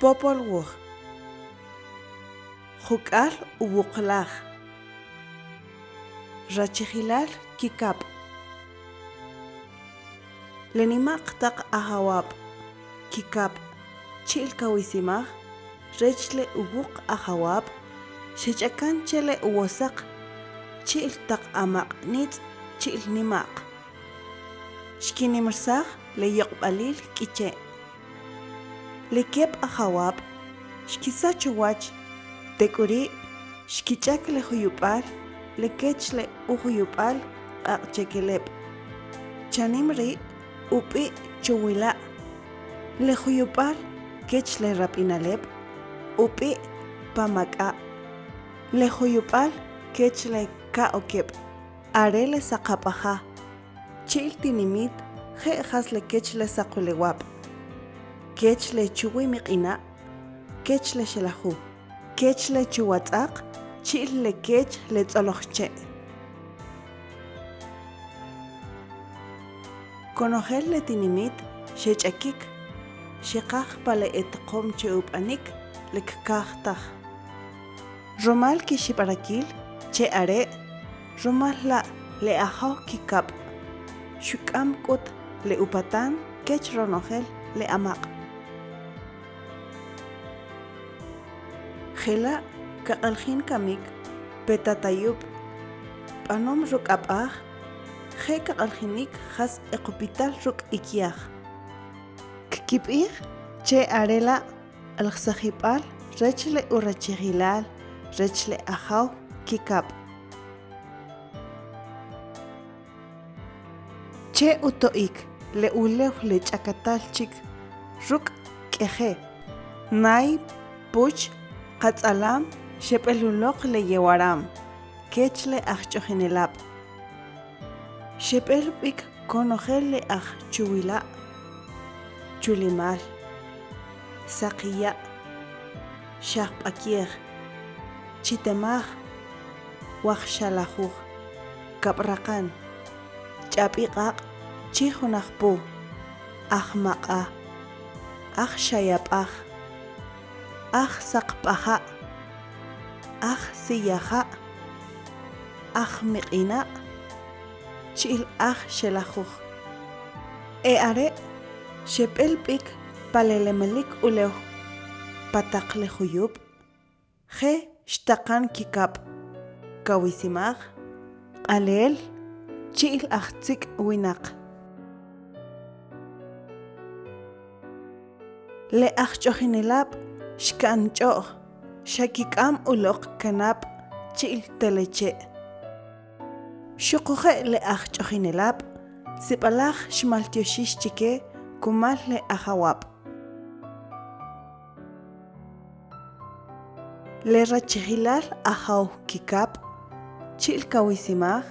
Popol Wuj. Juk'al uwuqlaj. Rachijilal Kikab'. Le nima'q taq ajawab' Kikab' chi'l Kawisimaj rech le uwuq ajawab' xech'akan che le uwosaq chi'l taq amaq' nitz' chi'l nima'q. Xkinimrsaj le yoq'b'alil K'iche'. Le keb' ajawab' xkisach uwach, tek'uri' xkich'ak le juyub'al le kech le ujuyub'al Q'aq'chekeleb'. Chanim ri' ub'i' Chuwila'. Le juyub'al kech le Rap'inaleb' ub'i' Pamak'a'. Le juyub'al kech le Ka'okeb' are le Saqap'aja. Chi'l tinimit je' jas le kech le saqulewab', kech le chuwimiq'ina', kech le Xelaju, kech le Chuwatz'aq chi'l le kech le Tz'olojche'. Konojel le tinimit xech'akik, xeqaj pa le e taqom che ub'anik le kkaj taj. Rumal kixib'arakil che are', rumal la' le Ajaw Kikab' xuk'am k'ut le upatan kech ronojel le amaq'. Jela' kaq'aljin kamik Petatayub', b'anom ruk' ab'aj, je' kaq'aljinik jas equpital ruk' ikyaj. Kkib'ij che are la' Alqsajib'al rech le urachijilal rech le Ajaw Kikab'. Che uto'ik le ulew le ch'akatal chik ruk' k'eje, nay, puch, qatz'alam xeb'el uloq le yewaram kech le ajch'ojinelab'. Xeb'el b'ik konojel le aj Chuwila', Chulimal. Saqiya', Xajp'akyej, Chitemaj, Wajxalajuj, Kab'raqan, Ch'ab'iq'aq' Chi Junajpu, Ajmaq'a, Aj Xayab'aj, Aj Saqp'aja', Aj Siyaja', Aj Miq'ina', chi'l Aj Xelajuj. E are' xeb'el b'ik pa le lemelik ulew pa taq le juyub', je xtaqan kikab', kawisimaj, q'alel, chi'l ajtzik' winaq. Le ajch'ojinelab' xka'n ch'o'j, xa kik'am uloq kanab' chi'l teleche'. Xuquje' le ajch'ojinelab' sib'alaj xmaltyoxix chike kumal le ajawab'. Le rachijilal ajaw Kikab' chi'l Kawisimaj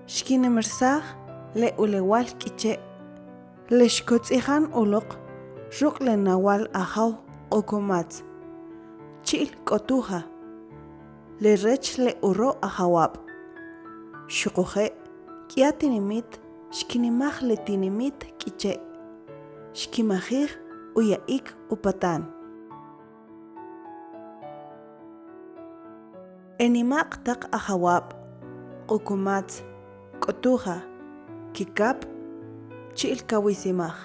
xkinimirsaj le ulewal K'iche' le xkotz'ijan uloq ruk' le nawal ajaw Q'ukumatz chi'l K'otuja. Le rech le uro' ajawab'. Xuquje' k'ya tinimit xkinimaj le tinimit K'iche', xkimajij uya'ik upatan. E nima'q taq ajawab', Q'ukumatz, K'otuja, Kikab', chi'l Kawisimaj.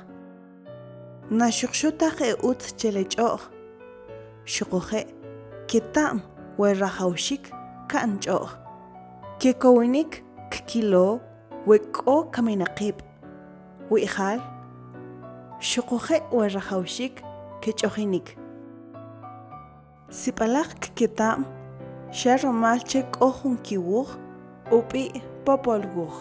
Na xuqxu taj e utz che le ch'o'j, xuquje' keta'm we rajawxik ka'n ch'o'j. Kekowinik kkilo we k'o kaminaqib', wi'jal, xuquje' we rajawxik kech'ojinik. Sib'alaj kketa'm xa rumal che k'o jun kiwuj ub'i' Popol Wuj.